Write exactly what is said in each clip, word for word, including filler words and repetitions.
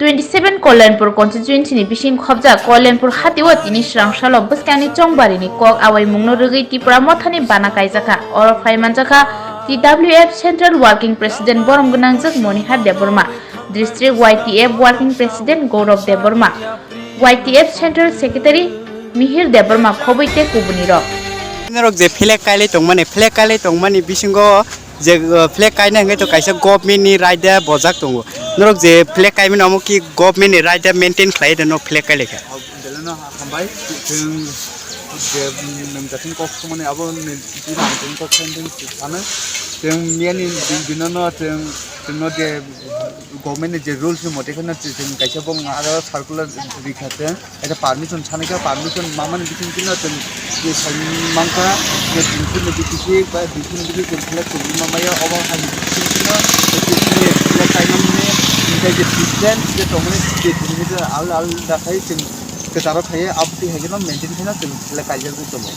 Twenty seven Kalyanpur constituency ni bising khobjak Kalyanpur hatio tini srang salo bwskangni chongbarini kok awaimungno rwgwi Tipra Mothani bana kaijakha. Oro phai manjakha T W F Central Working President borom gwnangjak Monihar Debbarma, District Y T F Working President Gaurav Debbarma, Y T F Central Secretary Mihir Debbarma khobwi tei kubunirok. Norok je flag kailai tongmani, flag kailai tongmani bisingo je, uh, flag kaina hwnkhe to kaisa government ni raida bojak tongo. Norok je flag kaimani omo ki government ni raida maintain khlai de norok flag kailai kha. Beleno hambai, chwng je, mm, nwng jatin kok sumani abo ni, chini kok sumani sano. Chwng miyani din-, dinono chwng, chwngno je government ni je rules ni mote kheno chwng kaisa bong aro circular rikha chwng. Kaisa permission sanai kha, permission mamani bising chwngno chwng je sai mankha, je D C ni B T C ba D C ni B T C chwng select tongwi mamaya, obo hai bising chwngno je chwngni select kaimani hingke je system je tongmani je chwngni je alda alda khai chwng kwcharo khaiye, aboni hai kheno maintain kheno chwng select kaijagwi tongo.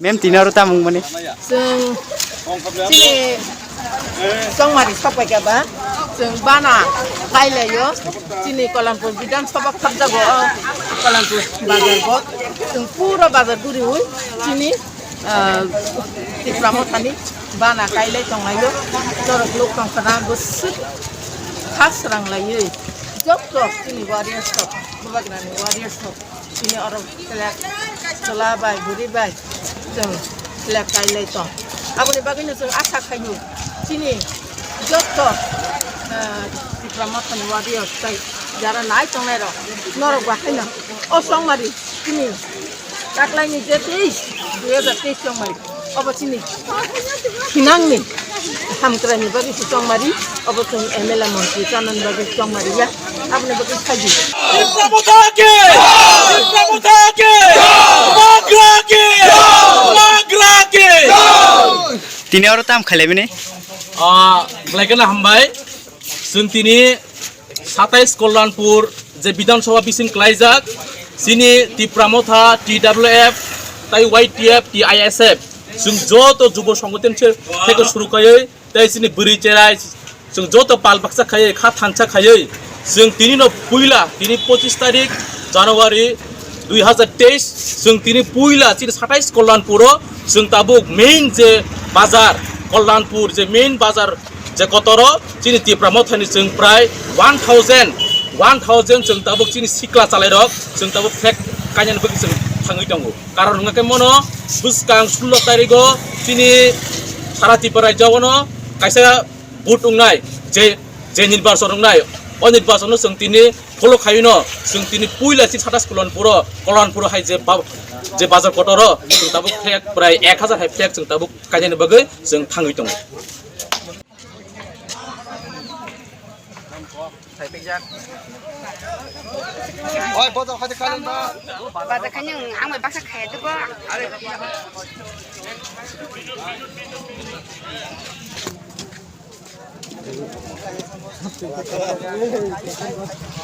Mem tini aro tamo wngmani? Chwng chini chongmari sokpaikha ba, chwng bana kailaio, chini Kalyanpur Bidhan Sabha khapjago o Kalyanpur bazar bo, chwng pura bazar guriui chini, ah, Tipra Mothani bana kailai tonglaio, norok lok tongkhana bwswk khas ranglaioi, joto chini warriors rok, Bubagrani warriors rok. Chini oro flag chwla bai, bwrwi bai chwng flag kailai tong. Aboni bagwino chwng asa khaio, chini joto, ah, Tipra Mothani warriors tei jara nai tongnai rok, norok ba haino o chongmari chini taklaini je teis, dui hajar teis chongmari. Obo chini thinangni hamkraini bagwi se chongmari, obo chwng M L A montri chanani bagwi chongmari ya, aboni bagwi khaidi. Tipra Motha ki! Tipra Motha ki! Bubagra ki! Bubagra ki! Tini oro tam khailai bini? Ah, khlaikhe na hambai. Chwng tini satais Kalyanpur je Bidhan Sabha bising klaijak, chini Tipra Motha, T W F, tai Y T F, T I S F, chwng joto jubo songothon se theke suru khaiwi, tai chini bwrwi cherai, chwng joto pal baksa khaiwi, kha thansa khaiwi, chwng tini no puila, tini pochis tarik January dui hajar teis, chwng tini puila chini satais Kalyanpuro, chwng tabuk main je bazar, Kalyanpur je main bazar, je kotoro chini Tipra Mothani chwng prai one thousand, one thousand chwng tabuk chini sikla chalairok chwng tabuk flag kainani bagwi chwng thangwi tongo. Karon wngkha khe mono bwskang sullo tarigo chini sara Tripura rajyo ono kaisa vote wngnai, je, je nirbachon wngnai, o nirbachono chwng tini follow khaino chwng tini puila chini satais Kalyanpuro, Kalyanpuro hai je ba-, je bazar kotoro chwng tabuk flag prai ek hajar hai flag chwng tabuk kainani bagwi chwng thangwi tongo. Oi, bodo, khaji kalen ba. Baja khani ang bai baksa khaya dugo.